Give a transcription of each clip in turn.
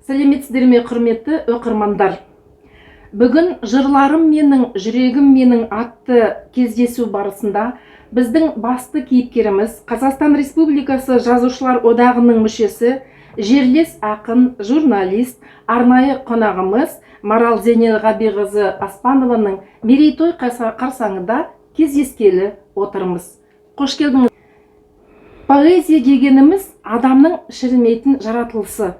Сәлеметсіздер ме, құрметті оқырмандар! Бүгін «Жырларым менің, жүрегім менің» атты кездесу барысында біздің басты кейіпкеріміз Қазақстан Республикасы Жазушылар одағының мүшесі, жерлес ақын, журналист, арнайы қонағымыз Марал Зейнелғабиқызы Аспанованың мерейтой қарсаңында кездескелі отырмыз. Қош келдіңіз! Поэзия дегеніміз – адамның шірімейтін жаратылысы.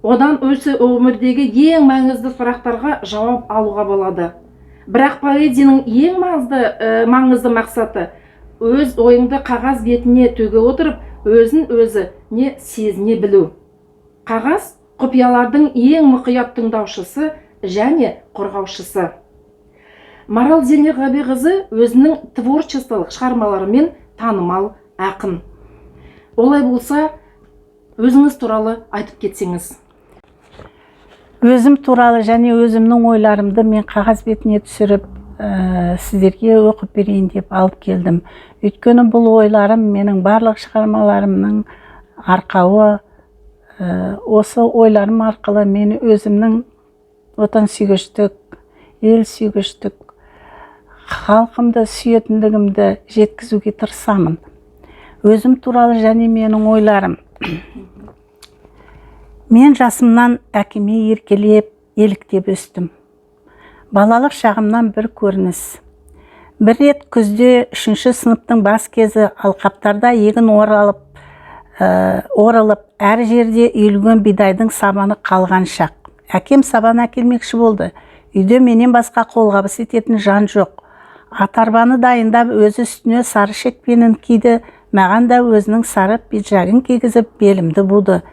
Одан осы өмірдегі ең маңызды сұрақтарға жауап алуға болады. Бірақ поэзияның ең маңызды мақсаты – өз ойыңды қағаз бетіне төге отырып, өзін өзі не сезіне білу. Қағаз – құпиялардың ең мұқият тыңдаушысы және қорғаушысы. Марал Зейнелғабиқызы өзінің творчестволық шығармаларымен танымал ақын. Олай болса, өзіңіз туралы айтып кетсеңіз. Өзім туралы және өзімнің ойларымды мен қағаз бетіне түсіріп, сіздерге оқып берейін деп алып келдім. Өйткені бұл ойларым менің барлық шығармаларымның арқауы. Осы ойларым арқылы мен өзімнің отансүйгіштік, ел сүйгіштік, халқымды сүйетіндігімді жеткізуге тырысамын. Өзім туралы және менің ойларым. Мен жасымнан әкеме еркелеп, еліктеп өстім. Балалық шағымнан бір көрініс. Бір рет күзде, үшінші сыныптың бас кезі, алқаптарда егін оралып, әр жерде үйілген бидайдың сабаны қалған шақ. Әкем сабан әкелмекші болды. Үйде менен басқа қолғабыс ететін жан жоқ. Ат арбаны дайындап, өзі үстіне сары шекпенін киді, маған да өзінің сары пиджагін кигізіп, белімді буды.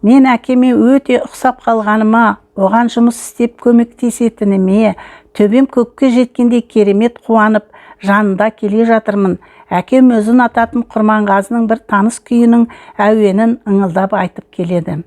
Мен әкеме өте ұқсап қалғаныма, оған жұмыс істеп көмектесетініме төбем көкке жеткендей керемет қуанып, жанында келе жатырмын. Әкем өзі ұнататын Құрманғазының бір таныс күйінің әуенін ыңылдап айтып келеді.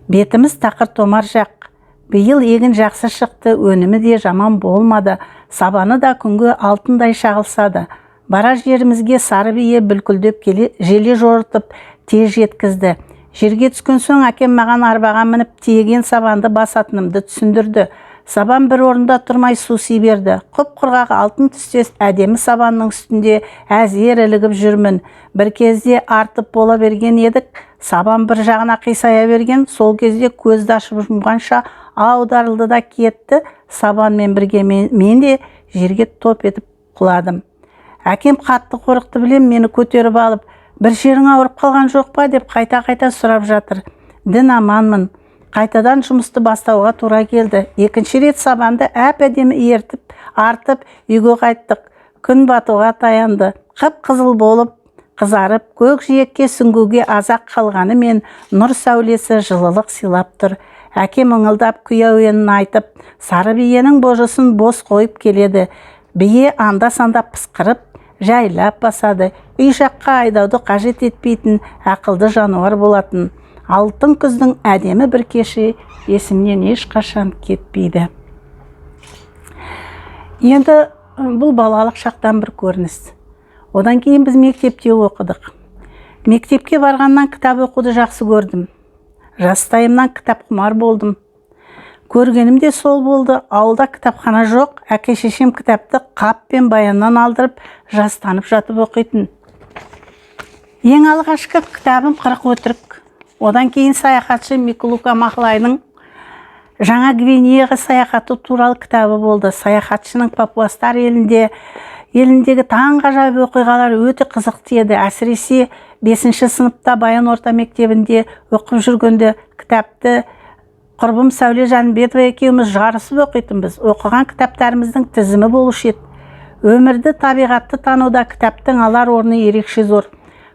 Бетіміз тақыр томар жақ. Биыл егін жақсы шықты, өнімі де жаман болмады, сабаны да күнге алтындай шағылсады. Барар жерімізге сары бие бүлкілдеп келе, желе жортып тез жеткізді. Жерге түскен соң әкем маған арбаға мініп, тиеген сабанды басатынымды түсіндірді. Сабан бір орында тұрмай суси берді. Құп құрғақ, алтын түстес әдемі сабанның үстінде әзер ілігіп жүрмін. Бір кезде артып бола берген едік, сабан бір жағына қисая берген. Сол кезде көзді ашып жұмғанша аударылды да кетті. Сабанмен бірге мен де жерге топ етіп құладым. Әкем қатты қорықты білем, мені көтеріп алып, «Бір жерің ауырып қалған жоқ па?» деп қайта-қайта сұрап жатыр. Дін аманмын. Қайтадан жұмысты бастауға тура келді. Екінші рет сабанды әп әдемі ертіп, артып, үйге қайттық. Күн батуға таянды. Қып қызыл болып қызарып, көк жиекке сүңгуге аз-ақ қалғанымен, нұр сәулесі жылылық сыйлап тұр. Әкем ыңылдап күй әуенін айтып, сары биенің божысын бос қойып келеді. Бие анда санда пысқырып, жайлап басады. Үй жаққа айдауды қажет етпейтін ақылды жануар болатын. Алтын күздің әдемі бір кеші есімнен ешқашан кетпейді. Енді бұл балалық шақтан бір көрініс. Одан кейін біз мектепте оқыдық. Мектепке барғаннан кітап оқуды жақсы көрдім. Жастайымнан кітапқұмар болдым. Көргенім де сол болды: ауылда кітапхана жоқ. Әке шешем кітапты қап пен баяннан алдырып, жастанып жатып оқитын. Ең алғашқы кітабым «Қырық өтірік». Одан кейін саяхатшы Миклука Мақлайдың Жаңа Гвинеяға саяхаты туралы кітабы болды. Саяхатшының папуастар еліндегі таңғажайып оқиғалар өте қызықты еді. Әсіресе бесінші сыныпта Баян орта мектебінде оқып жүргенде кітапты құрбым Сәуле Жәнібетова екеуміз жарысып оқитынбыз. Оқыған кітаптарымыздың тізімі болушы еді. Өмірді, табиғатты тануда кітаптың алар орны ерекше зор.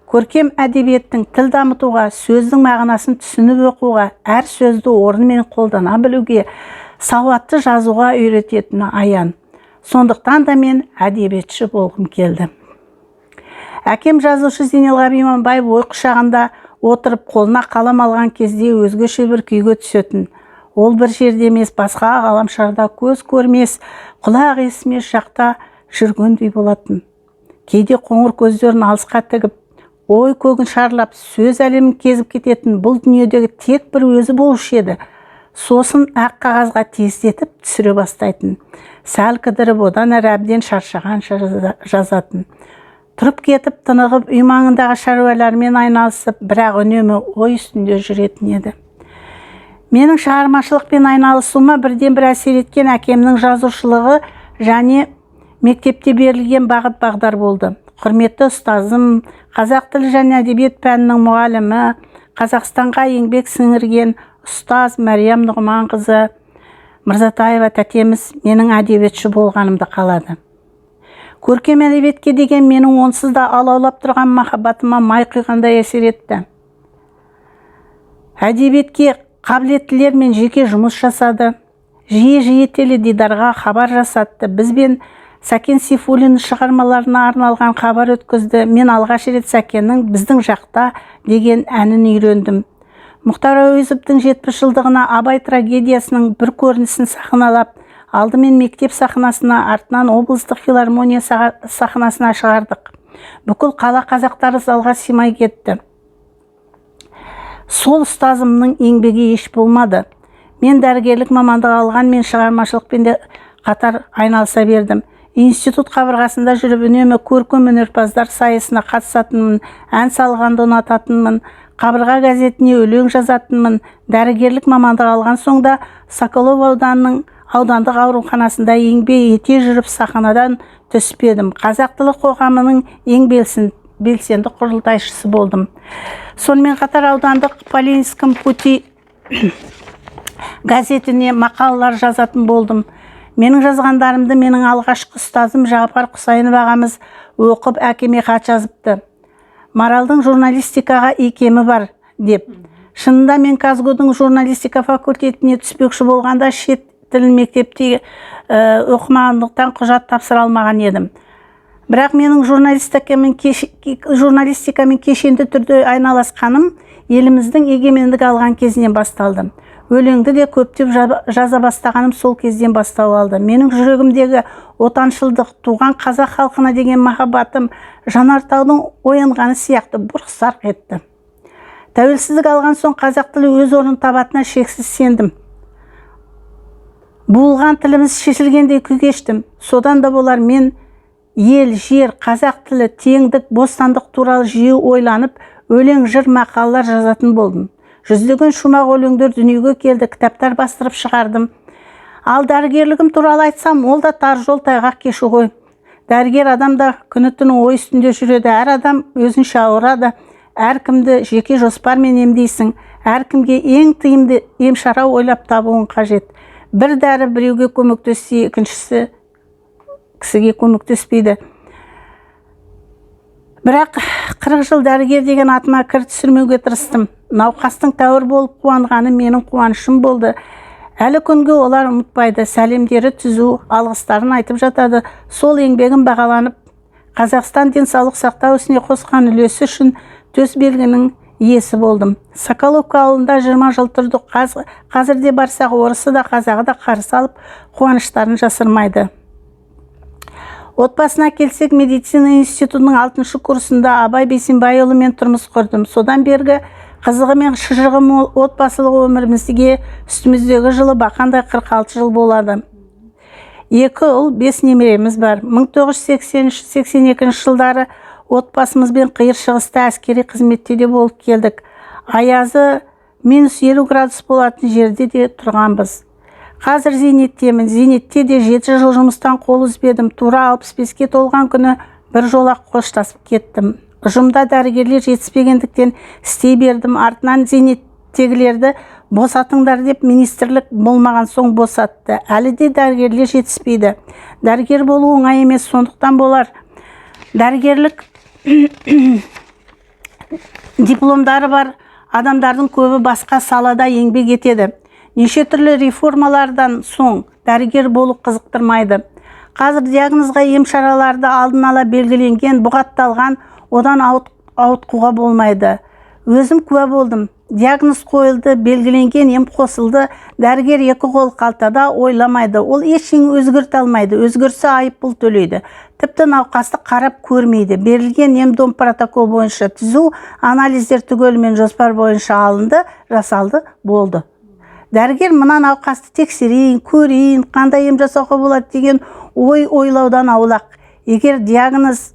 Көркем әдебиеттің тіл дамытуға, сөздің мағынасын түсініп оқуға, әр сөзді орнымен қолдана білуге, сауатты жазуға үйрететіні аян. Сондықтан да мен әдебиетші болғым келді. Әкем жазушы Зейнелғаби Иманбаев ой құшағында отырып, қолына қалам алған кезде өзгеше бір күйге түсетін. Ол бір жерде емес, басқа ғаламшарда, көз көрмес, құлақ естімес жақта жүргендей болатын. Кейде қоңыр көздерін алысқа тігіп, ой көгін шарлап, сөз әлемін кезіп кететін. Бұл дүниедегі тек бір өзі болушы еді. Сосын ақ қағазға тездетіп түсіре бастайтын. Сәл кідіріп, одан әрі әбден шаршағанша жазатын. Тұрып кетіп, тынығып, үй маңындағы шаруалармен айналысып, бірақ үнемі ой үстінде жүретін еді. Менің шығармашылықпен айналысуыма бірден бір әсер еткен әкемнің жазушылығы және мектепте берілген бағыт бағдар болды. Құрметті ұстазым, қазақ тілі және әдебиет пәнінің мұғалімі, Қазақстанға еңбек сіңірген ұстаз Мәриям Нұғыманқызы Мырзатаева тәтеміз менің әдебиетші болғанымды қалады. Көркем әдебиетке деген менің онсыз да алаулап тұрған махаббатыма май құйғандай әсер етті. Әдебиетке қабілеттілермен жеке жұмыс жасады. Жиі-жиі теледидарға хабар жасатты. Бізбен Сәкен Сейфуллин шығармаларына арналған хабар өткізді. Мен алғаш рет Сәкеннің «Біздің жақта» деген әнін үйрендім. Мұхтар Әуезовтің 70 жылдығына Абай трагедиясының бір көрінісін сахналап, алдымен мектеп сахнасына, артынан облыстық филармония сахнасына шығардық. Бүкіл қала қазақтары залға сыймай кетті. Сол ұстазымның еңбегі еш болмады. Мен дәрігерлік мамандық алған мен шығармашылықпен де қатар айналыса бердім. Институт қабырғасында жүріп, үнемі көркем өнерпаздар сайысына қатысатынмын, ән салғанды ұнататынмын, қабырға газетіне өлең жазатынмын. Дәрігерлік мамандық алған соң да Соколов ауданының аудандық ауруханасында еңбек ете жүріп, сахнадан түспедім. Қазақ тілі қоғамының ең белсенді құрылтайшысы болдым. Сонымен қатар аудандық «По Ленинскому пути» газетіне мақалалар жазатын болдым. Менің жазғандарымды менің алғашқы ұстазым Жағапар Құсайынов ағамыз оқып, әкеме хат жазыпты: «Маралдың журналистикаға икемі бар», – деп. Шынында, мен КазГУ-дың журналистика факультетіне түспекші болғанда, шет тілін мектепте оқымағандықтан құжат тапсыра алмаған едім. Бірақ менің журналистикамен кешенді түрде айналысқаным еліміздің егемендік алған кезінен басталды. Өлеңді де көптеп жаза бастағаным сол кезден бастау алды. Менің жүрегімдегі отаншылдық, туған қазақ халқына деген махаббатым жанартаудың оянғаны сияқты бұрқ сарқ етті. Тәуелсіздік алған соң қазақ тілі өз орнын табатынына шексіз сендім. Буылған тіліміз шешілгендей күй кештім. Содан да болар, мен ел, жер, қазақ тілі, теңдік, бостандық туралы жиі ойланып, өлең, жыр, мақалалар жазатын болдым. Жүздеген шумақ өлеңдер дүниеге келді, кітаптар бастырып шығардым. Ал дәрігерлігім туралы айтсам, ол да тар жол тайғақ кешу ғой. Дәрігер адам да күні түні ой үстінде жүреді. Әр адам өзінше ауырады, әркімді жеке жоспармен емдейсің, әркімге ең тиімді ем шара ойлап табуың қажет. Бір дәрі біреуге көмектессе, екіншісі кісіге көмектеспейді. Бірақ 40 жыл дәрігер деген атыма кір түсірмеуге тырыстым. Науқастың тәуір болып қуанғаны менің қуанышым болды. Әлі күнге олар ұмытпайды, сәлемдері түзу, алғыстарын айтып жатады. Сол еңбегім бағаланып, Қазақстан денсаулық сақтау ісіне қосқан үлесі үшін төс белгінің иесі болдым. Соколовка ауылында 20 жыл тұрдық. Қазір де барсақ, орысы да, қазағы да қарсы алып, қуаныштарын жасырмайды. Отбасына келсек, медицина институтының алтыншы курсында Абай Бейсенбайұлымен тұрмыс құрдым. Содан бергі қызығы мен шыжығы мол отбасылық өмірімізге үстіміздегі жылы бақандай 46 жыл болады. Екі ұл, бес немереміз бар. 1983-82 жылдары отбасымызбен Қиыр Шығыста әскери қызметте де болып келдік. Аязы минус 50 градус болатын жерде де тұрғанбыз. Қазір зейнеттемін. Зейнетте де 7 жыл жұмыстан қол үзбедім. Тура 65-ке толған күні бір жолақ қоштасып кеттім. Ұжымда дәрігерлер жетіспегендіктен істей бердім. Артынан зейнеттегілерді босатыңдар деп министрлік болмаған соң босатты. Әлі де дәрігерлер жетіспейді. Дәрігер болу оңай емес. Сондықтан болар, дәрігерлік дипломдары бар адамдардың көбі басқа салада еңбек етеді. Неше түрлі реформалардан соң дәрігер болу қызықтырмайды. Қазір диагнозға ем шараларды алдын ала белгіленген, бұғатталған, одан ауытқуға болмайды. Өзім куә болдым: диагноз қойылды, белгіленген ем қосылды, дәрігер екі қол қалтада, ойламайды. Ол ештеңе өзгерте алмайды, өзгерсе, айыппұл төлейді. Тіпті науқасты қарап көрмейді. Берілген ем дом протокол бойынша түзу, анализдер түгелімен жоспар бойынша алынды, жасалды, болды. Дәрігер мына науқасты тексерейін, көрейін, қандай ем жасауға болады деген ой ойлаудан аулақ. Егер диагноз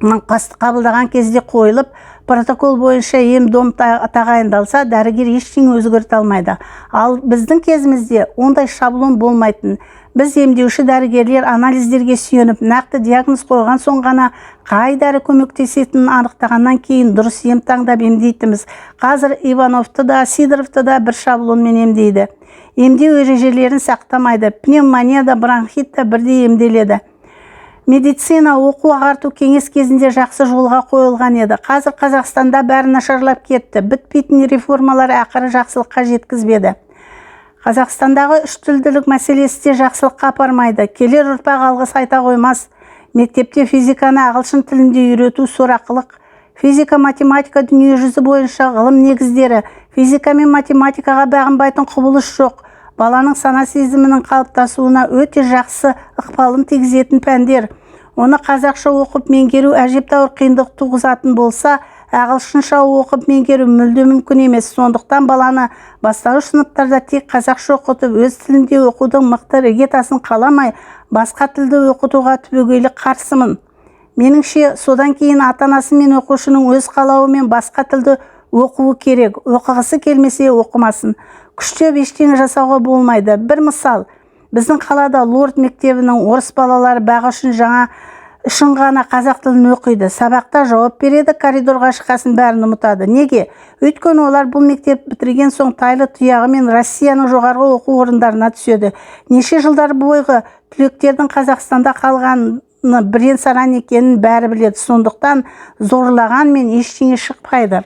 науқасты қабылдаған кезде қойылып, протокол бойынша ем дом тағайындалса, дәрігер ештеңе өзгерте алмайды. Ал біздің кезімізде ондай шаблон болмайтын. Біз, емдеуші дәрігерлер, анализдерге сүйеніп, нақты диагноз қойған соң ғана, қай дәрі көмектесетінін анықтағаннан кейін дұрыс ем таңдап емдейтінбіз. Қазір Ивановты да, Сидоровты да бір шаблонмен емдейді, емдеу ережелерін сақтамайды. Пневмония да, бронхит та бірдей емделеді. Медицина, оқу, ағарту кеңес кезінде жақсы жолға қойылған еді. Қазір Қазақстанда бәрі нашарлап кетті. Бітпейтін реформалар ақыры жақсылыққа жеткізбеді. Қазақстандағы үш тілділік мәселесі де жақсылыққа апармайды. Келер ұрпақ алғыс айта қоймас. Мектепте физиканы ағылшын тілінде үйрету сорақылық. Физика, математика — дүниежүзі бойынша ғылым негіздері. Физика мен математикаға бағынбайтын құбылыс жоқ. Баланың сана сезімінің қалыптасуына өте жақсы ықпалын тигізетін пәндер. Оны қазақша оқып меңгеру әжептәуір қиындық туғызатын болса, ағылшынша оқып меңгеру мүлде мүмкін емес. Сондықтан баланы бастауыш сыныптарда тек қазақша оқытып, өз тілінде оқудың мықты іргетасын қаламай, басқа тілді оқытуға түбегейлі қарсымын. Меніңше, содан кейін ата анасы мен оқушының өз қалауымен басқа тілді оқуы керек. Оқығысы келмесе, оқымасын, күштеп ештеңе жасауға болмайды. Бір мысал: біздің қалада Лорд мектебінің орыс балалары бағы үшін ғана қазақ тілін оқиды. Сабақта жауап береді, коридорға шыққасын бәрін ұмытады. Неге? Өйткені олар бұл мектеп бітірген соң тайлы тұяғымен Россияның жоғарғы оқу орындарына түседі. Неше жылдар бойғы түлектердің Қазақстанда қалғаны бірен саран екенін бәрі біледі. Сондықтан зорлағанмен ештеңе шықпайды.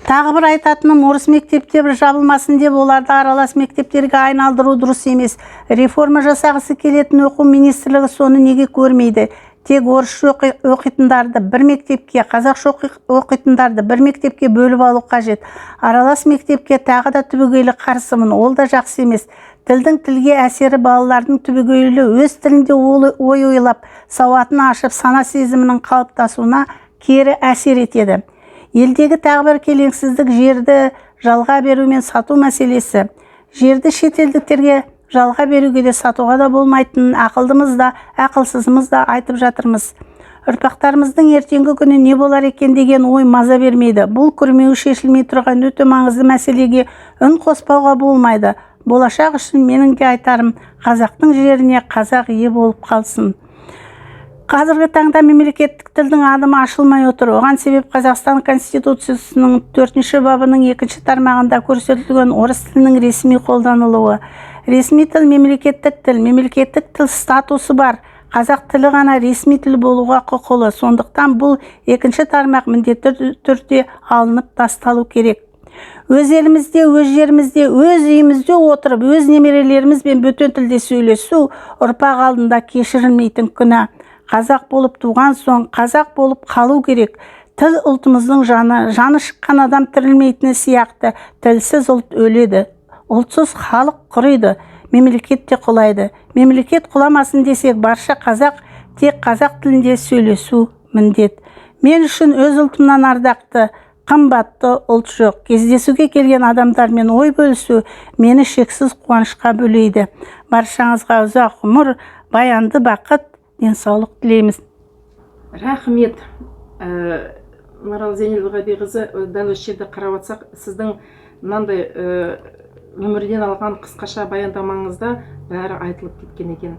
Тағы бір айтатыным: орыс мектептері жабылмасын деп, оларды аралас мектептерге айналдыру дұрыс емес. Реформа жасағысы келетін оқу министрлігі соны неге көрмейді? Тек орысша оқитындарды бір мектепке, қазақша оқитындарды бір мектепке бөліп алу қажет. Аралас мектепке тағы да түбегейлі қарсымын, ол да жақсы емес. Тілдің тілге әсері балалардың түбегейлі өз тілінде ой ойлап, сауатын ашып, сана сезімінің қалыптасуына кері әсер етеді. Елдегі тағы бір келеңсіздік — жерді жалға беру мен сату мәселесі. Жерді шетелдіктерге жалға беруге де, сатуға да болмайтынын ақылдымыз да, ақылсызымыз да айтып жатырмыз. Ұрпақтарымыздың ертеңгі күні не болар екен деген ой маза бермейді. Бұл күрмеуі шешілмей тұрған өте маңызды мәселеге үн қоспауға болмайды. Болашақ үшін менің де айтарым: қазақтың жеріне қазақ ие болып қалсын. Қазіргі таңда мемлекеттік тілдің адымы ашылмай отыр. Оған себеп — Қазақстан Конституциясының төртінші бабының екінші тармағында көрсетілген орыс тілінің ресми қолданылуы. Ресми тіл — мемлекеттік тіл. Мемлекеттік тіл статусы бар қазақ тілі ғана ресми тіл болуға құқылы. Сондықтан бұл екінші тармақ міндетті түрде алынып тасталу керек. Өз елімізде, өз жерімізде, өз үйімізде отырып, өз немерелерімізбен бөтен тілде сөйлесу — ұрпақ алдында кешірілмейтін күнә. Қазақ болып туған соң, қазақ болып қалу керек. Тіл — ұлтымыздың жаны. Жаны шыққан адам тірілмейтіні сияқты, тілсіз ұлт өледі, ұлтсыз халық құриды, мемлекет те құлайды. Мемлекет құламасын десек, барша қазақ тек қазақ тілінде сөйлесу міндет. Мен үшін өз ұлтымнан ардақты, қымбатты ұлт жоқ. Кездесуге келген адамдармен ой бөлісу мені шексіз қуанышқа бөлейді. Баршаңызға ұзақ ғұмыр, баянды бақыт, денсаулық тілейміз. Рахмет, Марал Зейнелғабиқызы. Дәл осы жерде қарап отырсақ, сіздің мынандай өмірден алған қысқаша баяндамаңызда бәрі айтылып кеткен екен.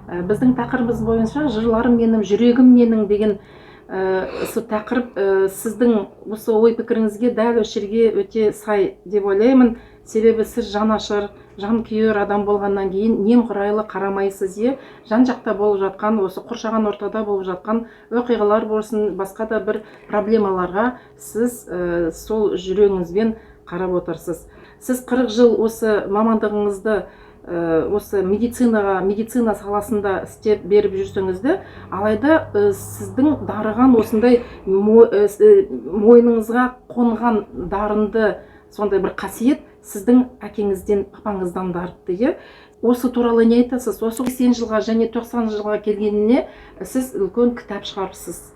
Біздің тақырыбымыз бойынша «Жырларым менің, жүрегім менің» деген осы тақырып сіздің осы ой пікіріңізге дәл осы жерге өте сай деп ойлаймын. Себебі сіз жанашыр, жанкүйер адам болғаннан кейін немқұрайлы қарамайсыз, иә. Жан жақта болып жатқан, осы қоршаған ортада болып жатқан оқиғалар болсын, басқа да бір проблемаларға сіз сол жүрегіңізбен қарап отырсыз. Сіз 40 жыл осы мамандығыңызды, осы медицина саласында істеп беріп жүрсеңіз де, алайда сіздің дарыған осындай мойныңызға қонған дарынды сондай бір қасиет сіздің әкеңізден, папаңыздан дарыпты, иә. Осы туралы не айтасыз? Осы 80 жылға және 90 жылға келгеніне сіз үлкен кітап шығарыпсыз.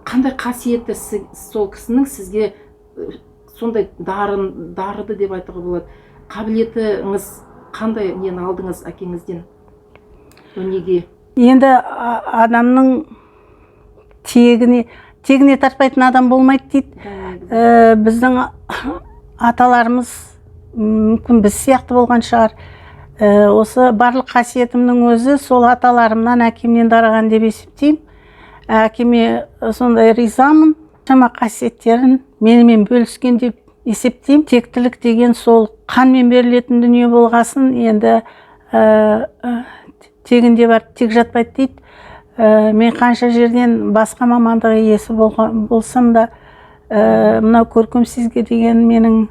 Қандай қасиеті сол кісінің сізге Сондай дарын дарыды деп айтуға болады. Қабілетіңіз қандай, нені алдыңыз әкеңізден, өнеге? Енді адамның тегіне тартпайтын адам болмайды дейді. Біздің аталарымыз мүмкін біз сияқты болған шығар. Осы барлық қасиетімнің өзі сол аталарымнан, әкемнен дарыған деп есептеймін. Әкеме сондай ризамын, шама қасиеттерін менімен бөліскен деп есептеймін. Тектілік деген сол қанмен берілетін дүние болғасын, енді тегінде барып тек жатпайды дейді. Мен қанша жерден басқа мамандық иесі болған болсам да, мынау көркем сөзге деген менің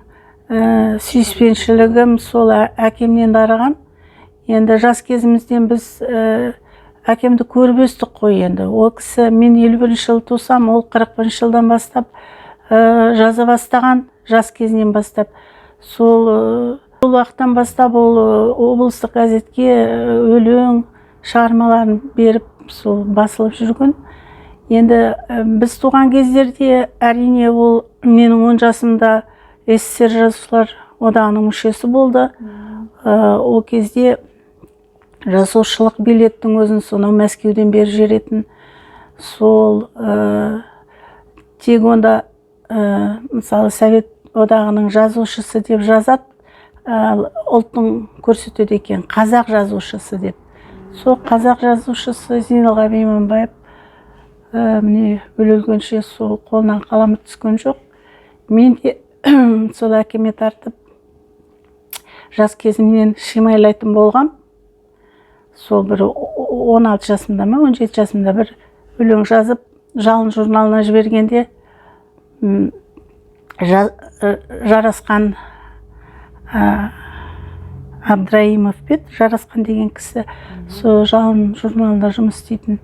сүйіспеншілігім сол әкемнен дарыған. Енді жас кезімізден біз әкемді көріп өстік қой. Енді ол кісі, мен 51-жылы тусам, ол 41-жылдан бастап жаза бастаған, жас кезінен бастап. Сол уақыттан бастап ол облыстық газетке өлең шығармаларын беріп, сол басылып жүрген. Енді біз туған кездерде, әрине, ол менің 10 жасымда СССР Жазушылар одағының мүшесі болды. Ол кезде жазушылық билеттің өзін сонау Мәскеуден беріп жіберетін. Сол тек онда мысалы, Совет Одағының жазушысы деп жазады, ұлтын көрсетеді екен, қазақ жазушысы деп. Сол қазақ жазушысы Зейнелғаби Иманбаев міне, өле өлгенше сол қолынан қаламы түскен жоқ. Мен де сол әкеме тартып, жас кезімнен шимайлайтын болғам. Сол бір 16 жасымда ма, 17 жасымда бір өлең жазып, «Жалын» журналына жібергенде, Жарасқан Абдраимов па еді, Жарасқан деген кісі, сол «Жалын» журналында жұмыс істейтін,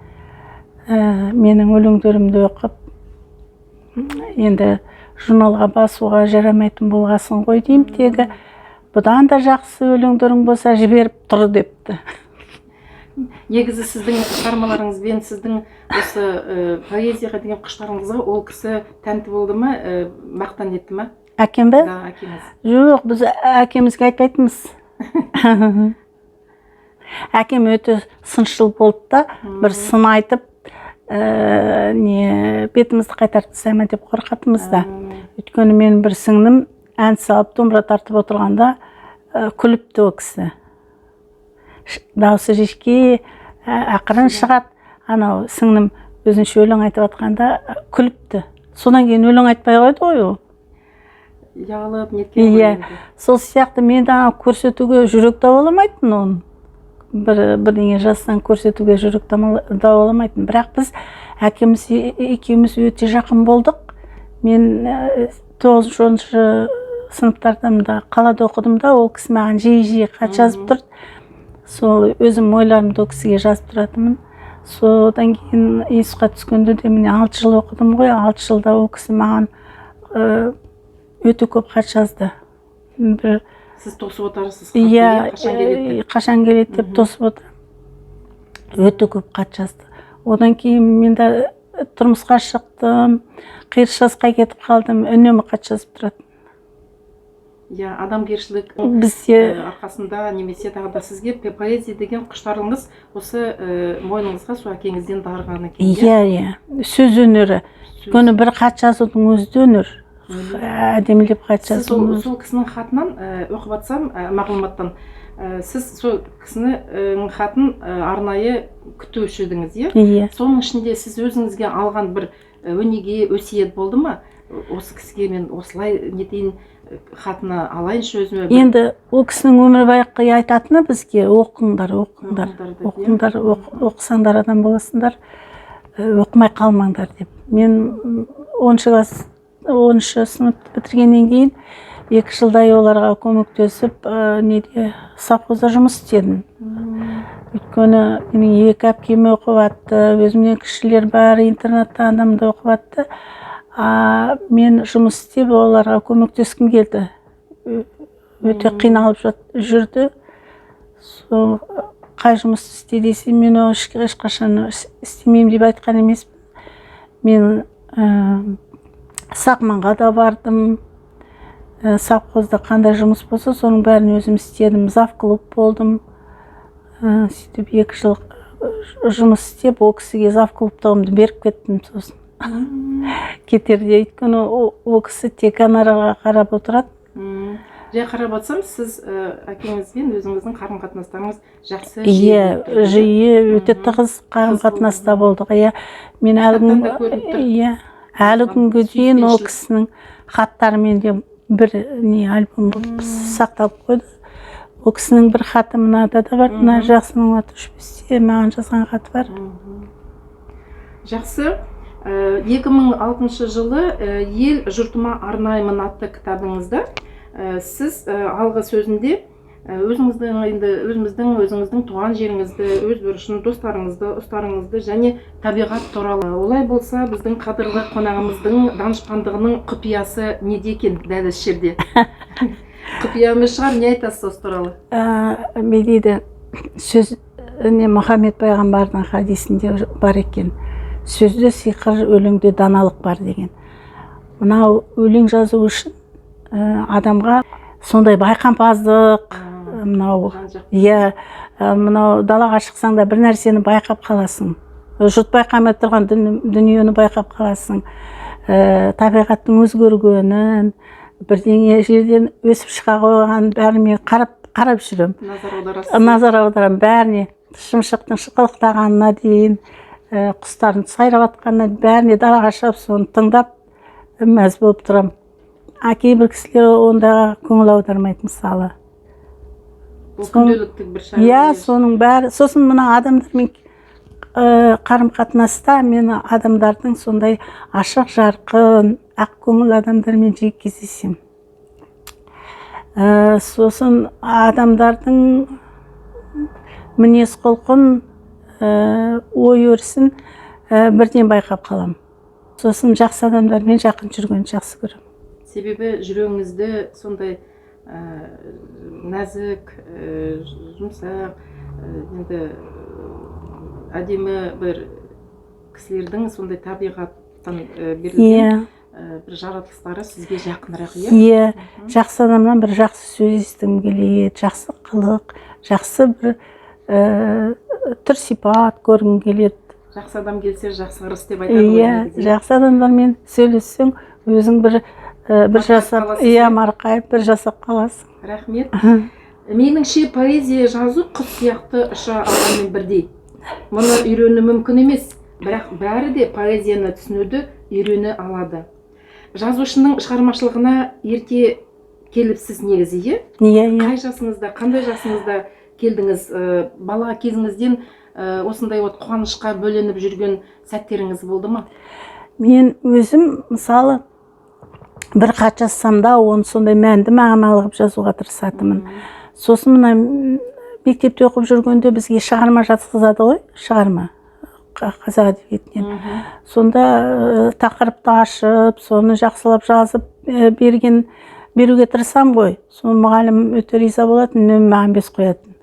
менің өлеңдерімді оқып, енді журналға басуға жарамайтын болғасын ғой деймін, тегі бұдан да жақсы өлеңдерің болса, жіберіп тұр депті. Негізі сіздің шығармаларыңызбен, сіздің осы поэзияға деген құштарлығыңызға ол кісі тәнті болды ма, мақтан етті ма? Әкем бе? Да, әкеңіз. Жоқ, біз әкемізге айтпайтынбыз. Әкем өте сыншыл болды да, бір сын айтып, не бетімізді қайтарып тастай ма деп қорқатынбыз да. Өйткені менің бір сіңлім ән салып, домбыра тартып отырғанда, күліпті ол кісі. Дауысы жіңішке, ақырын шығады. Анау сіңлім өзінше өлең айтып жатқанда, күліпті. Содан кейін өлең айтпай қойды ғой ол. Ұялып неткен ғой Иә. Енді. Сол сияқты мен де анау көрсетуге жүрек дауаламайтын, оны бір бірдеңе жазсаң, көрсетуге жүрек дауаламайтын. Бірақ біз әкеміз екеуміз өте жақын болдық. Мен тоғызыншы, 10-шы сыныптарда мында қалада оқыдым да, ол кісі маған жиі жиі хат жазып тұрды. Сол өзім ойларымды ол кісіге жазып тұратынмын. Содан кейін институтқа түскенде де, міне, 6 жыл оқыдым ғой, 6 жылда ол кісі маған өте көп хат жазды бір. Сіз тосып отырасыз хатты, Иә. Қашан келеді деп. Қашан келеді деп тосып отырамын. Өте көп хат жазды. Одан кейін мен де тұрмысқа шықтым, Қиыр Шығысқа кетіп қалдым, үнемі хат жазып тұратын. Иә, адамгершілік Бізде арқасында немесе тағы да сізге поэзия деген құштарлығыңыз осы мойныңызға сол әкеңізден дарыған екен. Иә, сөз өнері. Өйткені бір хат жазудың өзі де өнер, әдемілеп хат Сіз жазудың сол, өзі. сол кісінің хатынан оқып жатсам, мағлұматтан, сіз сол кісінің хатын арнайы күтуші едіңіз, иә? Иә. Соның ішінде сіз өзіңізге алған бір өнеге, өсиет болды ма? Осы кісіге мен осылай нетейін, хатына алайыншы өзіме Енді ол кісінің өмірбаяққа айтатыны бізге: оқыңдар, оқыңдар, Оқыңдар деп, иә? оқыңдар, оқысаңдар адам боласыңдар, оқымай қалмаңдар деп. Мен 10-класс, 10-сыныпты бітіргеннен кейін 2 жылдай оларға көмектесіп, неде, совхозда жұмыс істедім. Өйткені менің екі әпкем оқып жатты, өзімнен кішілер бар, интернатта анам да оқып жатты. А мен жұмыс істеп, оларға көмектескім келді. Өте қиналып жүрді. Сол қай жұмыс істе десе, мен оны ешқашан істемеймін деп айтқан емеспін. Мен Сақманға да бардым. Совхозда қандай жұмыс болса, соның бәрін өзім істедім. Завклуб болдым. Сөйтіп 2 жыл жұмыс істеп, ол кісіге завклубтығымды беріп кеттім сосын кетерде, өйткені ол кісі тек гонорарға қарап отырады. Жай қарап отырсам, сіз әкеңізбен өзіңіздің қарым қатынастарыңыз жақсы, жиі Иә. болып тұрды, иә? Жиі, өте тығыз қарым қатынаста болдық, иә. Мен әлі Кітаптан да көрініп тұр. Иә, әлі күнге дейін ол Сүйіспеншілік. кісінің хаттары менде бір не альбом болып сақталып қойды. Ол кісінің бір хаты мынада да бар, мына Жақсының аты өшпесте маған жазған хаты бар. Жақсы. 2006 жылы «Ел жұртыма арнаймын» атты кітабыңызда сіз алғы сөзінде өзіңіздің, енді өзіміздің, өзіңіздің туған жеріңізді, өз бұрышын, достарыңызды, ұстарыңызды және табиғат туралы. Олай болса, біздің қадірлі қонағымыздың данышпандығының құпиясы неде екен? Дәл осы жерде құпия емес шығар. Не айтасыз осы туралы? Не дейді, сөз не, Мұхаммед пайғамбардың хадисінде бар екен, сөзде сиқыр, өлеңде даналық бар деген. Мынау өлең жазу үшін адамға сондай байқампаздық, мынау Жан жақ. Иә, мынау далаға шықсаң да, бір нәрсені байқап қаласың, жұрт байқамай тұрған дүниені байқап қаласың, табиғаттың өзгергенін, бірдеңе жерден өсіп шыға қойғанын, бәрін мен қарап қарап жүремін. Назар аударасыз. Назар аударамын бәріне, шымшықтың шықылықтағанына дейін, құстардың сайрап жатқанына, бәріне. Далаға шығып, соны тыңдап, мәз болып тұрамын. А кейбір кісілер ондайға көңіл аудармайды, мысалы. Бұл күнделікті бір шаруа. Иә, соның бәрі. Сосын мына адамдармен қарым қатынаста мен адамдардың сондай ашық жарқын, ақ көңіл адамдармен жиі кездесемін. Сосын адамдардың мінез құлқын, ой өрісін бірден байқап қаламын. Сосын жақсы адамдармен жақын жүргенді жақсы көремін. Себебі жүрегіңізді сондай нәзік, жұмсақ, енді әдемі бір кісілердің сондай табиғаттан берілген бір жаратылыстары сізге жақынырақ, иә? Иә, жақсы адамнан бір жақсы сөз естігім келеді, жақсы қылық, жақсы бір түр сипат көргім келеді. Жақсы адам келсе, жақсы ырыс деп айтады ғой Иә. негізі. Жақсы адамдармен сөйлессең, өзің бір бір Марқайып жасап қаласыз, иә, иә? Марқайып, бір жасап қаласың. Рахмет. Меніңше, поэзия жазу құс сияқты ұша алғанмен бірдей. Мұны үйрену мүмкін емес, бірақ бәрі де поэзияны түсінуді үйрене алады. Жазушының шығармашылығына ерте келіпсіз негізі, иә? Иә. Қай жасыңызда, қандай жасыңызда келдіңіз? Бала кезіңізден осындай вот қуанышқа бөленіп жүрген сәттеріңіз болды ма? Мен өзім, мысалы, бір хат жазсам да, оны сондай мәнді, мағыналы қылып жазуға тырысатынмын. Сосын мына мектепте оқып жүргенде бізге шығарма жазғызады ғой, шығарма қазақ әдебиетінен. Сонда тақырыпты ашып, соны жақсылап жазып беруге тырысамын ғой. Соны мұғалім өте риза болатын, үнемі маған 5 қоятын.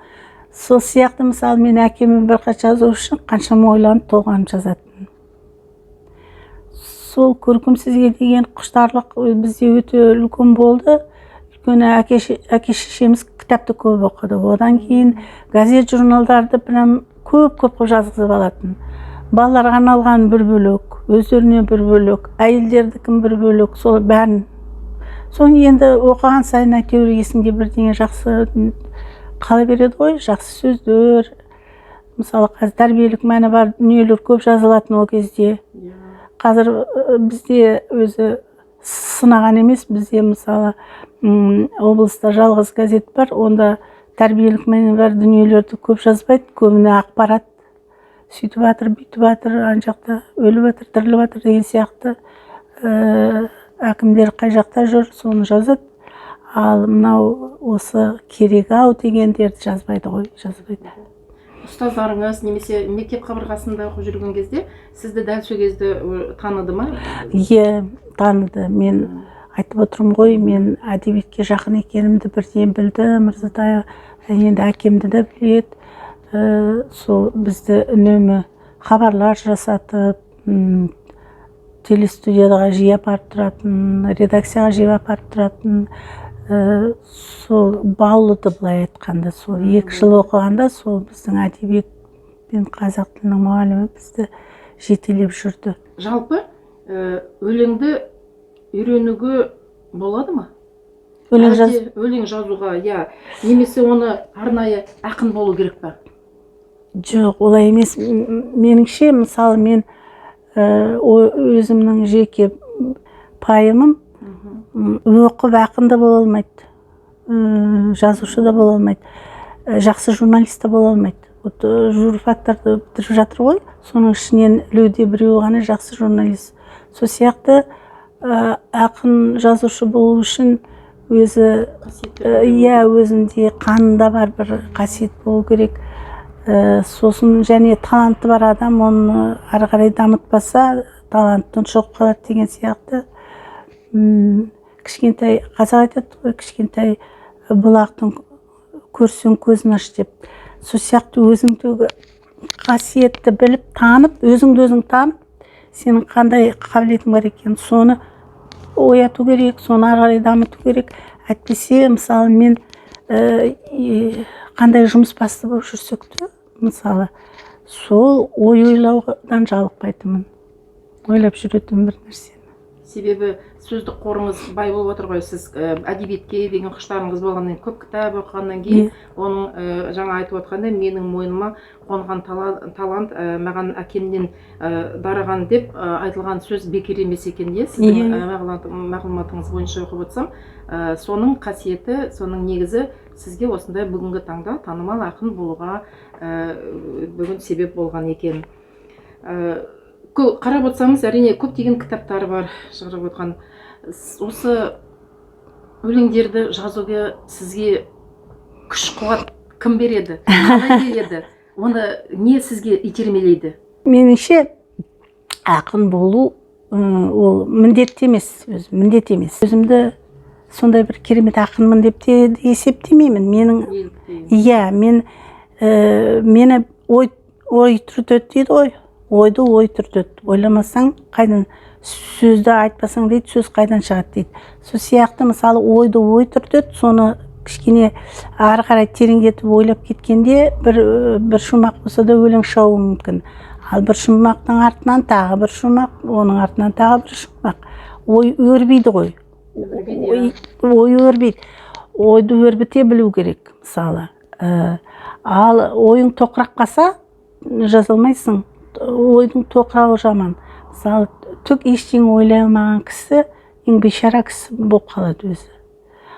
Сол сияқты, мысалы, мен әкеме бір хат жазу үшін қаншама ойланып, толғанып жазатынмын. Сол көркем сөзге деген құштарлық бізде өте үлкен болды, өйткені әке шешеміз кітапты көп оқыды. Одан кейін газет, журналдарды прям көп көп қылып жазғызып алатын. Балаларға арналған бір бөлек, өздеріне бір бөлек, әйелдердікін бір бөлек, сол бәрін. Соны енді оқыған сайын әйтеуір есіңде бірдеңе жақсы қала береді ғой, жақсы сөздер. Мысалы, қазір тәрбиелік мәні бар дүниелер көп жазылатын ол кезде. Қазір бізде өзі сынаған емес, бізде, мысалы, облыста жалғыз газет бар, онда тәрбиелік мәні бар дүниелерді көп жазбайды, көбіне ақпарат, сөйтіп жатыр, бүйтіп жатыр, ана жақта өліп жатыр, тіріліп жатыр деген сияқты, әкімдер қай жақта жүр, соны жазады. Ал мынау осы керек ау дегендерді жазбайды ғой, жазбайды. Ұстаздарыңыз немесе мектеп қабырғасында оқып жүрген кезде сізді дәл сол кезде таныды ма? Иә, таныды. Мен айтып отырмын ғой, мен әдебиетке жақын екенімді бірден білді Мырзатай, енді әкемді де біледі. Сол бізді үнемі хабарлар жасатып, Телестудияға жиі апарып тұратын, редакцияға жиі апарып тұратын. Сол баулыды, былай айтқанда. Сол 2 жыл оқығанда сол біздің әдебиет пен қазақ тілінің мұғалімі бізді жетелеп жүрді. Жалпы, өлеңді үйренуге болады ма? Өлең жаз Әлде өлең жазуға, иә, немесе оны арнайы ақын болу керек па? Жоқ, олай емес. Меніңше, мысалы, мен өзімнің жеке пайымым, оқып ақын да бола алмайды, жазушы да бола алмайды, жақсы журналист та бола алмайды. Вот журфактарды бітіріп жатыр ғой, соның ішінен ілуде біреуі ғана жақсы журналист. Сол сияқты ақын, жазушы болу үшін өзі қасиеттер иә, өзінде қанында бар бір қасиет болу керек. Сосын және таланты бар адам оны ары қарай дамытпаса, талант тұншығып қалады деген сияқты. Кішкентай, қазақ айтады ғой, кішкентай бұлақтың көрсең, көзін аш деп. Сол сияқты өзіңдегі қасиетті біліп, танып, өзіңді өзің танып, сенің қандай қабілетің бар екенін, соны ояту керек, соны ары қарай дамыту керек. Әйтпесе, мысалы, мен қандай жұмыс басты болып жүрсек те, мысалы, сол ой ойлаудан жалықпайтынмын, ойлап жүретінмін бір нәрсені. Себебі сөздік қорыңыз бай болып отыр ғой. Сіз әдебиетке деген құштарыңыз болғаннан кейін, көп кітап оқығаннан кейін, оның жаңа айтып отқандай, менің мойныма қонған талант маған әкемнен дарыған деп айтылған сөз бекер емес екен, иә. Сіздің мағлұматыңыз бойынша оқып отырсам, соның қасиеті, соның негізі сізге осындай бүгінгі таңда танымал ақын болуға бүгін себеп болған екен. Қарап отырсаңыз, әрине, көптеген кітаптар бар шығарып отқан. Осы өлеңдерді жазуға сізге күш қуат кім береді, қалай келеді, оны не сізге итермелейді? Меніңше, ақын болу ол міндетті емес, өзі міндет емес. Өзімді сондай бір керемет ақынмын деп те есептемеймін. Менің Неліктен? Иә, мен мені ой түртеді дейді ғой, ойды ой түртеді. Ойламасаң қайдан, сөзді айтпасаң дейді, сөз қайдан шығады дейді. Сол сияқты, мысалы, ойды ой түртеді. Соны кішкене ары қарай тереңдетіп ойлап кеткенде, бір шумақ болса да, өлең шығуы мүмкін. Ал бір шумақтың артынан тағы бір шумақ, оның артынан тағы бір шумақ, ой өрбиді ғой. Өрбиді, Ой өрбиді. Ойды өрбіте білу керек, мысалы. Ал ойың тоқырап қалса, жаза алмайсың. Ойдың тоқырауы жаман. Мысалы, түк ештеңе ойлай алмаған кісі ең бейшара кісі болып қалады өзі.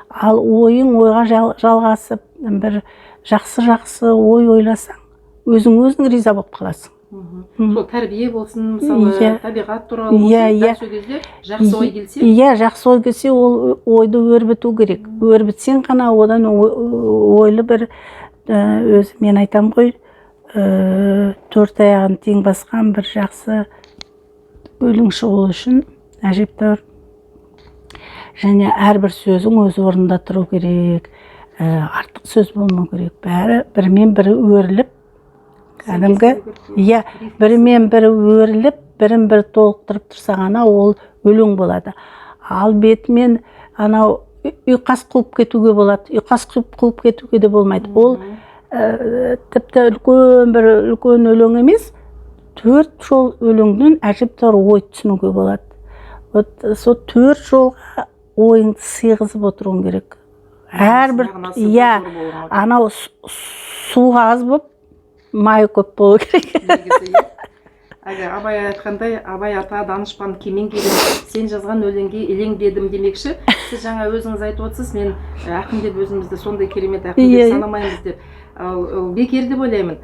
Ал ойың ойға жалғасып, бір жақсы жақсы ой ойласаң, өзің өзің риза болып қаласың. Сол тәрбие болсын, мысалы, табиғат туралы болсын, дәл сол кезде жақсы ой келсе. Иә, жақсы ой келсе, ол ойды өрбіту керек. Өрбітсең ғана одан ойлы бір өзі мен айтамын ғой, төрт аяғын тең басқан бір жақсы өлең шығу үшін әжептәуір және әрбір сөзің өз орнында тұру керек, артық сөз болмау керек, бәрі бірімен бірі өріліп, кәдімгі сәйкес болу керек, иә, бірімен бірі өріліп, бірін бірі толықтырып тұрса ғана ол өлең болады. Ал бетімен анау ұйқас қуып кетуге болады, ұйқас қуып кетуге де болмайды. Ол тіпті үлкен бір үлкен өлең емес, төрт жол өлеңнен әжептәуір ой түсінуге болады. Вот сол төрт жолға ойыңды сыйғызып отыруың керек әрбір Мағынасы иә, зор болуы керек. Анау суға аз болып, майы көп болу керек. Негізі, иә. Әлгі Абай айтқандай, Абай ата данышпан кемеңгерім, сен жазған өлеңге елеңдедім демекші, сіз жаңа өзіңіз айтып отырсыз, мен ақын деп өзімізді сондай керемет ақын деп санамаймыз деп. Ал ол бекер деп ойлаймын.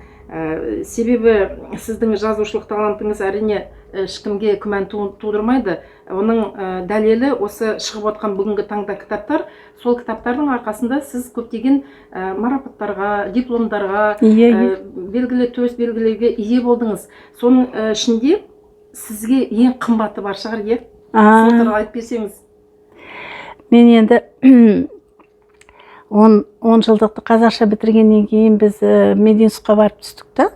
Себебі сіздің жазушылық талантыңыз, әрине, ешкімге күмән тудырмайды. Оның дәлелі осы шығып отқан бүгінгі таңда кітаптар. Сол кітаптардың арқасында сіз көптеген марапаттарға, дипломдарға, иә иә белгілі төс белгілерге ие болдыңыз. Соның ішінде сізге ең қымбаты бар шығар, иә? Сол туралы айтып берсеңіз. Мен енді 10 жылдықты қазақша бітіргеннен кейін біз мединститутқа барып түстік та,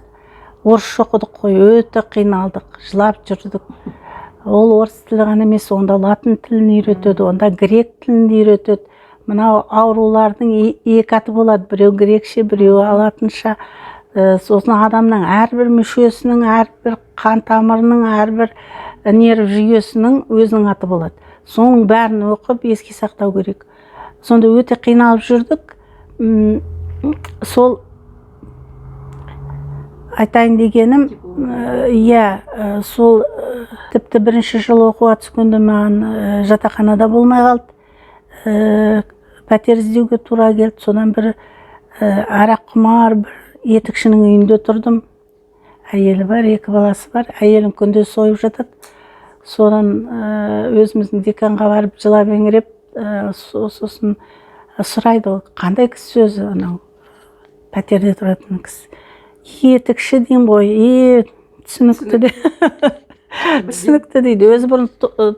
орысша оқыдық қой. Өте қиналдық, жылап жүрдік. Ол орыс тілі ғана емес, онда латын тілін үйретеді, онда грек тілін де үйретеді. Мынау аурулардың екі аты болады: біреу грекше, біреуі латынша. Сосын адамның әрбір мүшесінің, әрбір қан тамырының, әрбір нерв жүйесінің өзінің аты болады. Соның бәрін оқып, еске сақтау керек. Сонда өте қиналып жүрдік. Сол айтайын дегенім, иә, сол тіпті бірінші жылы оқуға түскенде маған жатақханада болмай қалды. Пәтер іздеуге тура келді. Содан бір арақ құмар бір етікшінің үйінде тұрдым. Әйелі бар, екі баласы бар. Әйелін күнде сойып жатады. Содан өзіміздің деканға барып, жылап еңіреп, сосын сұрайды: ол қандай кісі өзі, анау пәтерде тұратын кісі? Етікші деймін ғой. Е, түсінікті де, түсінікті дейді. Өзі бұрын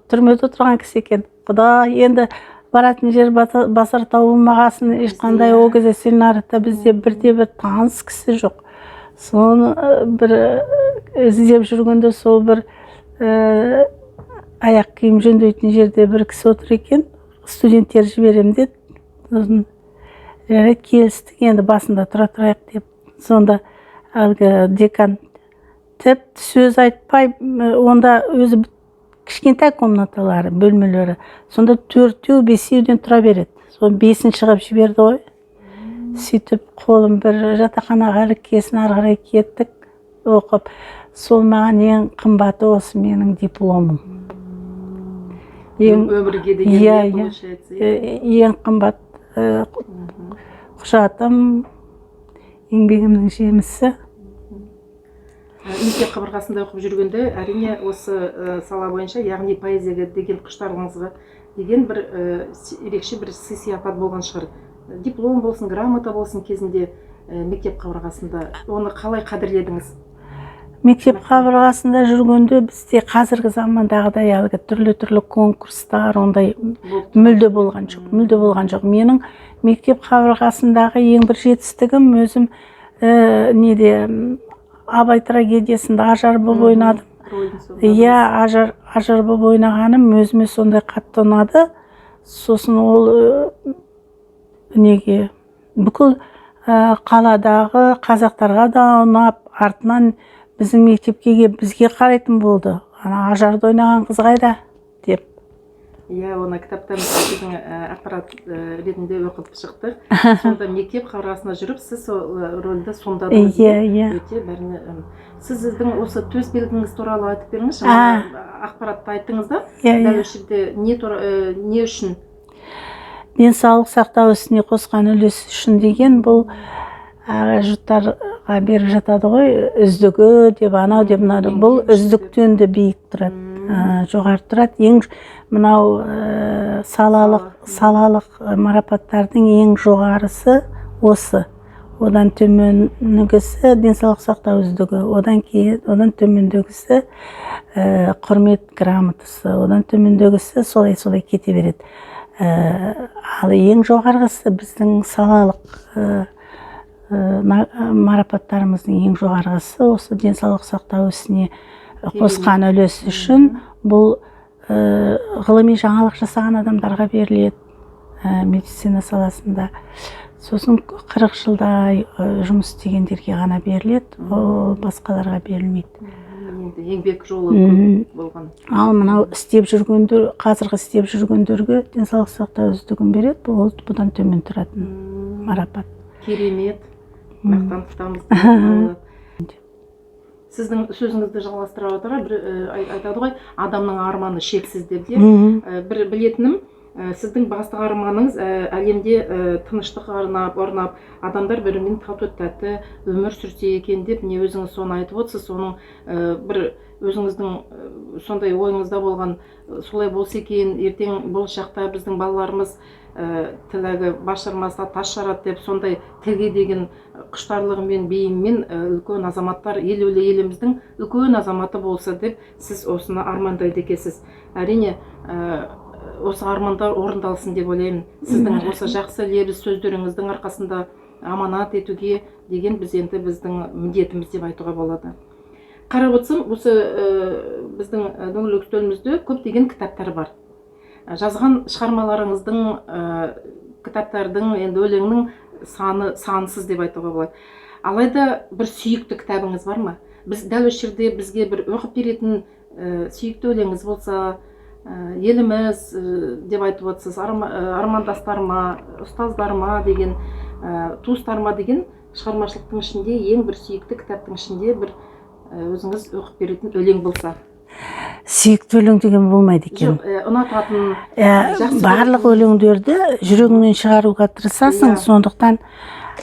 түрмеде отырған кісі екен. Құдай, енді баратын жер, басар тау болмағасын, ешқандай ол кезде Целиноградта бізде бірде бір таныс кісі жоқ. Соны бір іздеп жүргенде, сол бір аяқ киім жөндейтін жерде бір кісі отыр екен, студенттер жіберемін деді. Сосын жарайды, келістік енді, басында тұра тұрайық деп. Сонда әлгі декан тіпті сөз айтпай, онда өзі кішкентай комнаталары, бөлмелері, сонда төртеу, бесеуден тұра береді. Сол бесінші қылып жіберді ғой. Сөйтіп қолым бір жатақханаға іліккесін, ары қарай кеттік оқып. Сол маған ең қымбаты осы менің дипломым. Ең Өмірге деген Иә, не иә. получается, иә? Ең қымбат құжатым, еңбегімнің жемісі. Мектеп қабырғасында оқып жүргенде, әрине, осы сала бойынша, яғни поэзияға деген құштарлығыңызға деген бір ерекше бір сый сияпат болған шығар. Диплом болсын, грамота болсын, кезінде мектеп қабырғасында оны қалай қадірледіңіз? Мектеп қабырғасында жүргенде бізде қазіргі замандағыдай әлгі түрлі түрлі конкурстар ондай Болып мүлде болған жоқ, мүлде болған жоқ. Менің мектеп қабырғасындағы ең бір жетістігім, өзім неде, Абай трагедиясында Ажар болып ойнадым. Рөлін сомдадыңыз. Иә, Ажар болып ойнағаным өзіме сондай қатты ұнады. Сосын ол неге, бүкіл қаладағы қазақтарға да ұнап, артынан біздің мектепке келіп, бізге қарайтын болды: ана Ажарды ойнаған қыз қайда деп. Иә, оны кітаптан сіздің ақпарат ретінде оқып шықтық. Сонда мектеп қабырғасында жүріп, сіз сол рөлді сомдадыңыз. Иә. Өте бәріне сіздің осы төс белгіңіз туралы айтып беріңізші. А. Мына ақпаратты айттыңыз да. Иә. Дәл Иә. осы жерде не үшін? Денсаулық сақтау ісіне қосқан үлесі үшін деген. Бұл жұрттарға беріп жатады ғой, үздігі деп, анау деп, мынау деп. Бұл Ең үздіктен де биік тұрады, жоғары тұрады. Ең мынау салалық Сала. салалық марапаттардың ең жоғарысы осы. Одан төменгісі денсаулық сақтау үздігі, одан кейін одан төмендегісі құрмет грамотасы, одан төмендегісі солай солай кете береді. Ал ең жоғарғысы, біздің салалық марапаттарымыздың ең жоғарғысы осы денсаулық сақтау ісіне қосқан үлесі үшін. Бұл ғылыми жаңалық жасаған адамдарға беріледі медицина саласында. Сосын 40 жылдай жұмыс істегендерге ғана беріледі, ол басқаларға берілмейді. Енді еңбек жолы көп болған. Ал мынау істеп жүргендер, қазіргі істеп жүргендерге денсаулық сақтау үздігін береді. Ол бұдан төмен тұратын марапат. Керемет, мақтан тұтамыз. Сіздің сөзіңізді жалғастыра отыра, бір айтады ғой, адамның арманы шексіз деп де. Бір білетінім, сіздің басты арманыңыз әлемде тыныштық орнап, адамдар бірімен тату тәтті өмір сүрсе екен деп. Міне, өзіңіз соны айтып отырсыз. Соның бір өзіңіздің сондай ойыңызда болған, солай болса екен, ертең болашақта біздің балаларымыз тілегі бас жармаса, тас жарады деп, сондай тілге деген құштарлығымен, бейіммен үлкен азаматтар, елеулі еліміздің үлкен азаматы болса деп сіз осыны армандайды екенсіз. Әрине, осы армандар орындалсын деп ойлаймын. Сіздің осы жақсы лебіз сөздеріңіздің арқасында аманат етуге деген біз енді біздің міндетіміз деп айтуға болады. Қарап отырсам, осы біздің дөңгелек үстелімізде көптеген кітаптар бар. Жазған шығармаларыңыздың, кітаптардың, енді өлеңнің саны сансыз деп айтуға болады. Алайда бір сүйікті кітабыңыз бар ма? Біз дәл осы жерде бізге бір оқып беретін сүйікті өлеңіңіз болса, еліміз деп айтып отырсыз, армандастарыма, ұстаздарыма деген, туыстарыма деген шығармашылықтың ішінде ең бір сүйікті кітаптың ішінде бір өзіңіз оқып беретін өлең болса. Сүйікті өлең деген болмайды екен. Жоқ, ұнататын, жақсы барлық көретін. Өлеңдерді жүрегіңнен шығаруға тырысасың. Сондықтан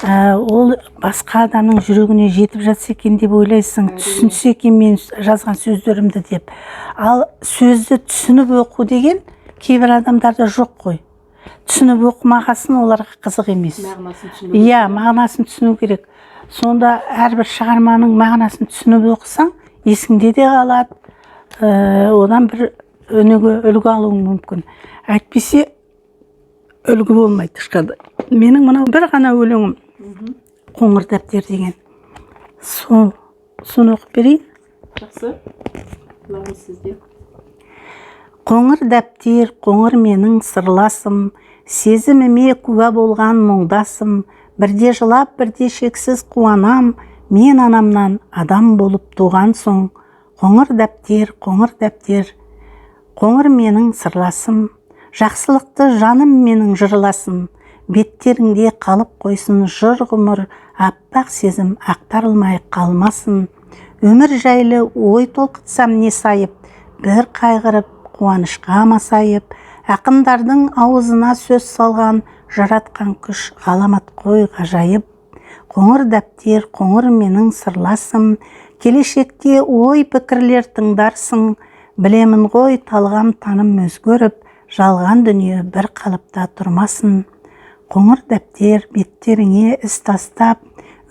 ол басқа адамның жүрегіне жетіп жатса екен деп ойлайсың, түсінсе екен мен жазған сөздерімді деп. Ал сөзді түсініп оқу деген кейбір адамдарда жоқ қой. Түсініп оқымағасын, оларға қызық емес. Мағынасын түсіну. Иә, мағынасын түсіну керек. Сонда әрбір шығарманың мағынасын түсініп оқысаң, есіңде де қалады, одан бір өнеге, үлгі алуың мүмкін. Әйтпесе үлгі болмайды ешқандай. Менің мынау бір ғана өлеңім, «Қоңыр дәптер» деген, сол, соны оқып берейін. Жақсы, құлағымыз сізде. Қоңыр дәптер, қоңыр менің сырласым, сезіміме куә болған мұңдасым. Бірде жылап, бірде шексіз қуанам мен анамнан адам болып туған соң. Қоңыр дәптер, қоңыр дәптер, қоңыр менің сырласым, жақсылықты жаным менің жырласын. Беттеріңде қалып қойсын жыр ғұмыр, аппақ сезім ақтарылмай қалмасын. Өмір жайлы ой толқытсам не сайып, бір қайғырып, қуанышқа масайып. Ақындардың аузына сөз салған жаратқан күш ғаламат қой, ғажайып. Қоңыр дәптер, қоңыр менің сырласым, келешекте ой пікірлер тыңдарсың. Білемін ғой, талғам таным өзгеріп, жалған дүние бір қалыпта тұрмасын. Қоңыр дәптер, беттеріңе із тастап,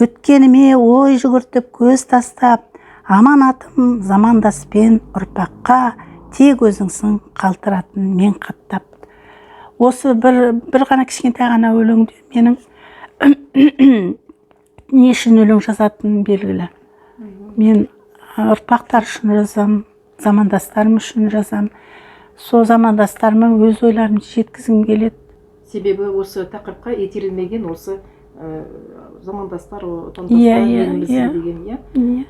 өткеніме ой жүгіртіп, көз тастап, аманатым замандаспен ұрпаққа, тек өзіңсің қалтыратын мен қаттап. Осы бір ғана кішкентай ғана өлеңде менің не үшін өлең жазатыным белгілі. Мен ұрпақтар үшін жазамын, замандастарым үшін жазамын. Сол замандастарыма өз ойларымды жеткізгім келеді. Себебі осы тақырыпқа итерілмеген осы замандастар, отандастар, Иә, иә, еліміз деген, иә. Иә.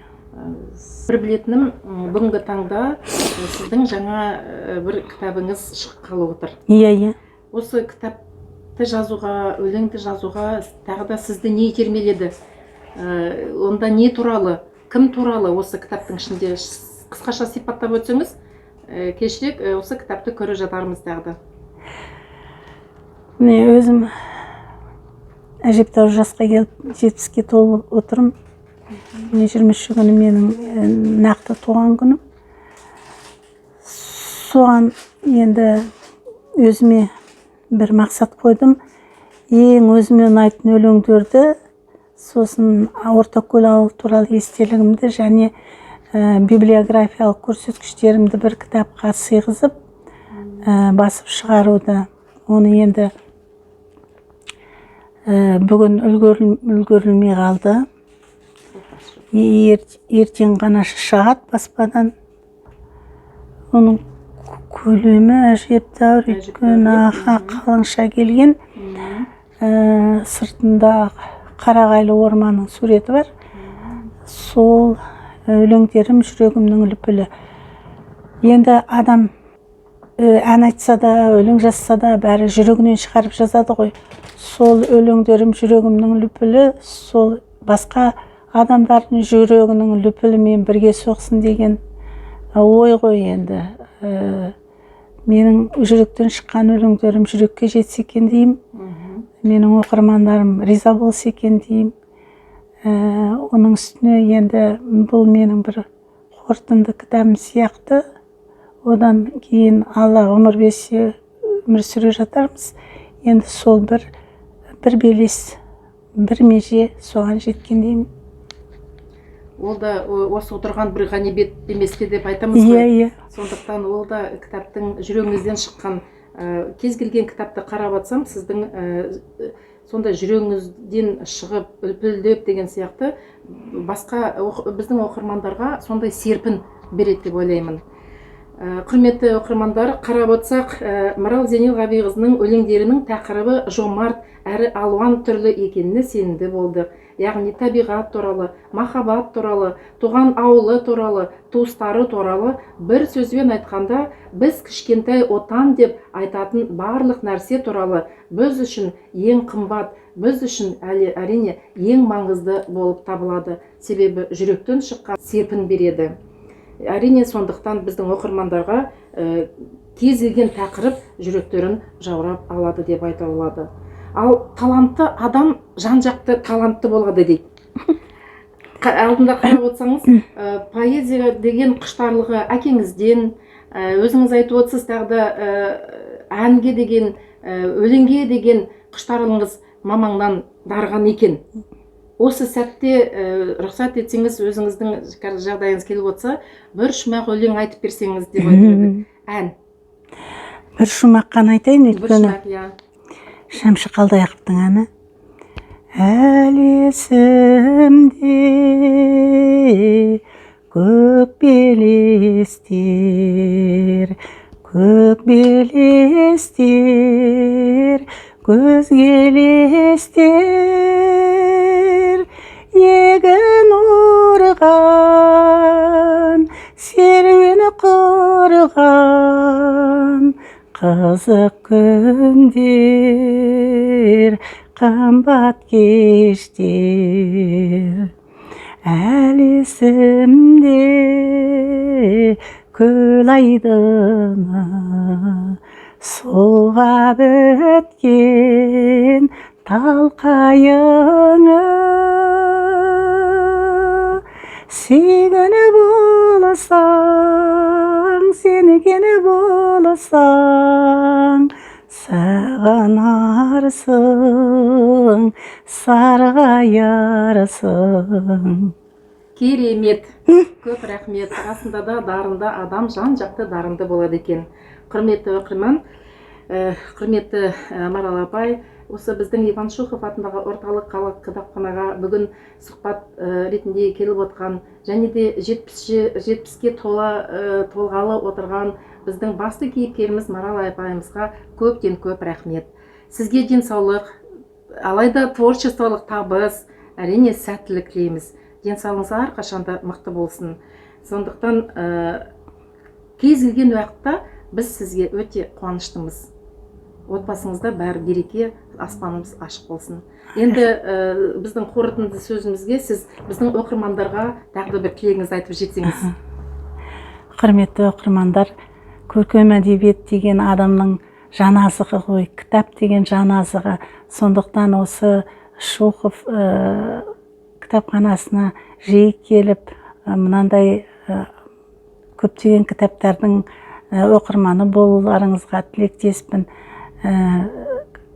Бір білетінім, бүгінгі таңда сіздің жаңа бір кітабыңыз шыққалы отыр. иә иә Осы кітапты жазуға, өлеңді жазуға тағы да сізді не итермеледі? Онда не туралы, кім туралы осы кітаптың ішінде, қысқаша сипаттап өтсеңіз, кешірек осы кітапты көре жатармыз тағы да. Міне, өзім әжептәуір жасқа келіп, 70-ке толып отырмын. Міне, 23-ші күні менің нақты туған күнім. Соған енді өзіме бір мақсат қойдым: ең өзіме ұнайтын өлеңдерді, сосын Ортакөл ауылы туралы естелігімді және библиографиялық көрсеткіштерімді бір кітапқа сыйғызып, басып шығаруды. Оны енді бүгін үлгерілмей қалды. Ертең ғана шығады баспадан. Оның көлемі әжептәуір, өйткені аха, қалыңша келген. Сыртында қарағайлы орманның суреті бар. Сол өлеңдерім — жүрегімнің лүпілі. Енді адам ән айтса да, өлең жазса да, бәрі жүрегінен шығарып жазады ғой. Сол өлеңдерім — жүрегімнің лүпілі, сол басқа адамдардың жүрегінің лүпілімен бірге соқсын деген ой ғой енді. Менің жүректен шыққан өлеңдерім жүрекке жетсе екен деймін, менің оқырмандарым риза болса екен деймін. Оның үстіне енді бұл менің бір қорытынды кітабым сияқты. Одан кейін, Алла ғұмыр берсе, өмір сүре жатармыз. Енді сол бір белес, бір меже, соған жеткен деймін. Ол да осы отырған бір ғанибет емес пе деп айтамыз Иә. ғой. Иә. Сондықтан ол да кітаптың жүрегіңізден шыққан, кез келген кітапты қарап жатсам, сіздің Сондай жүрегіңізден шығып, үлпілдеп деген сияқты, басқа біздің оқырмандарға сондай серпін береді деп ойлаймын. Құрметті оқырмандар, қарап отырсақ, Марал Зейнелғабиқызының өлеңдерінің тақырыбы жомарт әрі алуан түрлі екеніне сенімді болдық. Яғни табиғат туралы, махаббат туралы, туған ауылы туралы, туыстары туралы, бір сөзбен айтқанда, біз кішкентай отан деп айтатын барлық нәрсе туралы, біз үшін ең қымбат, біз үшін әлі, әрине, ең маңызды болып табылады. Себебі жүректен шыққан серпін береді. Әрине, сондықтан біздің оқырмандарға кез келген тақырып жүректерін жаурап алады деп айта болады. Ал талантты адам жан жақты талантты болады дейді. Алдында қарап отырсаңыз, поэзия деген құштарлығы әкеңізден, өзіңіз айтып отырсыз, тағы да әнге деген, өлеңге деген құштарлығыңыз мамаңнан дарыған екен. Осы сәтте, рұқсат етсеңіз, өзіңіздің қазір жағдайыңыз келіп отырса, бір шумақ өлең айтып берсеңіз деп айтып едік. Ән. Бір шумақ қана айтайын, бір өйткені шумақ, иә. Шәмші Қалдаяқовтың әні әлі есімде: көк белестер, көк белестер, көзге елестер, егін орған, серуен құрған қызық күндер, қымбат кештер. Әлі есімде көл айдыны, суға біткен тал қайыңы. Сүйгені болсаң, сенген болсаң, сағынарсың, сарғаярсың. Керемет, көп рахмет. Расында да, дарынды адам жан жақты дарынды болады екен. Құрметті оқырман, құрметті Марал апай, осы біздің Иван Шухов атындағы орталық қалалық кітапханаға бүгін сұхбат ретінде келіп отқан және де 70-ке тола толғалы отырған біздің басты кейіпкеріміз Марал апайымызға көптен көп рахмет. Сізге денсаулық, алайда творчестволық табыс, әрине, сәттілік тілейміз. Денсаулығыңыз әрқашанда мықты болсын. Сондықтан кез келген уақытта біз сізге өте қуаныштымыз. Отбасыңызда бәрі береке, аспанымыз ашық болсын. Енді біздің қорытынды сөзімізге сіз біздің оқырмандарға тағы да бір тілегіңізді айтып жетсеңіз. Құрметті оқырмандар, көркем әдебиет деген адамның жан азығы ғой, кітап деген жан азығы. Сондықтан осы Шухов кітапханасына жиі келіп, мынандай көптеген кітаптардың оқырманы болуларыңызға тілектеспін.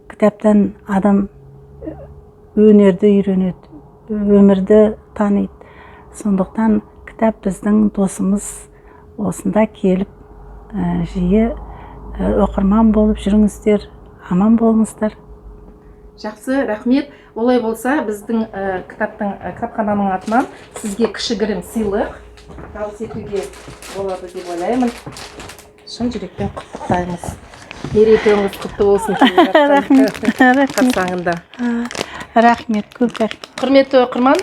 Кітаптан адам өнерді үйренеді, өмірді таниды. Сондықтан кітап біздің досымыз. Осында келіп, жиі оқырман болып жүріңіздер. Аман болыңыздар. Жақсы, рахмет. Олай болса, біздің кітаптың, кітапхананың атынан сізге кішігірім сыйлық табыс етуге болады деп ойлаймын. Шын жүректен құттықтаймыз. Мерейтойыңыз құтты болсын! Рахмет, рахмет. Қарсаңында. Рахмет, көп рахмет. Құрметті оқырман,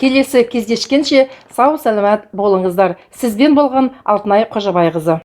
келесі кездескенше сау саламат болыңыздар. Сізбен болған Алтынай Қожабайқызы.